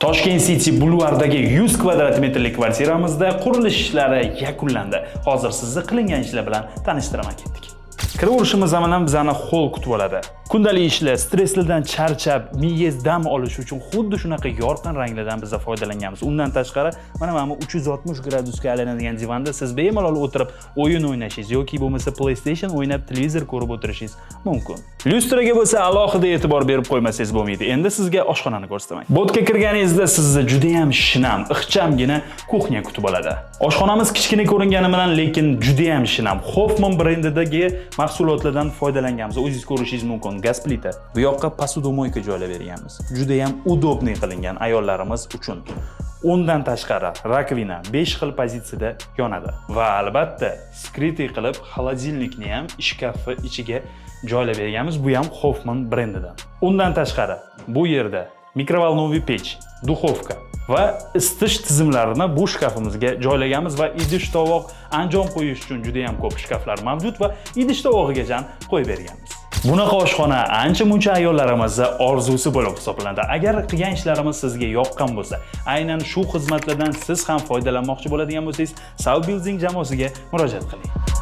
Toshkent City bulvardagi 100 kvadrat metrlik kvartiramizda qurilish ishlari yakunlandi. Hozir sizni qilingan ishlar bilan tanishtiraman, ketdik. Kiraverishimiz bilan bizani холл kutib oladi. Kundalik ishlar, stresslardan charchab, miyangiz dam olish uchun xuddi shunaqa yorqin ranglardan biz foydalanganmiz. Undan tashqari, mana bu 360 gradusga aylanadigan divanda siz bemalol o'tirib o'yin o'ynashingiz yoki bo'lmasa PlayStation o'ynab, televizor ko'rib o'tirishingiz mumkin. Lyustraga bo'lsa alohida e'tibor berib qo'ymasangiz bo'lmaydi. Endi sizga oshxonani ko'rsataman. Botga kirganingizda sizni juda ham shinam, ixchamgina кухня kutib oladi. Oshxonamiz kichkina ko'ringani bilan, lekin juda ham shinam. Hoffman brendidagi mahsulotlardan foydalanganmiz. O'zingiz ko'rishingiz mumkin. Gaz plita. Bu yoqqa посудомойка joylab berganmiz. Juda ham удобный qilingan ayollarimiz uchun. Undan tashqari раковина 5 xil pozitsiyada yonadi va albatta скрытый qilib холодильник ni ham shkafi ichiga joylab berganmiz. Bu ham Hoffman brendidan. Undan tashqari bu yerda микроволновый pech, духовка va isitish tizimlarini bu shkafimizga joylaganmiz va idish tovoq, anjom qo'yish uchun juda ham ko'p shkaflar mavjud va idish tovog'igacha qo'yib berganmiz. Bunaqa oshxona ancha muncha ayollarimizni orzusi bo'lib hisoblanadi. Agar qilgan ishlarimiz sizga yoqqan bo'lsa, aynan shu xizmatlardan siz ham foydalanmoqchi bo'ladigan bo'lsangiz, Sav Building jamoasiga murojaat qiling.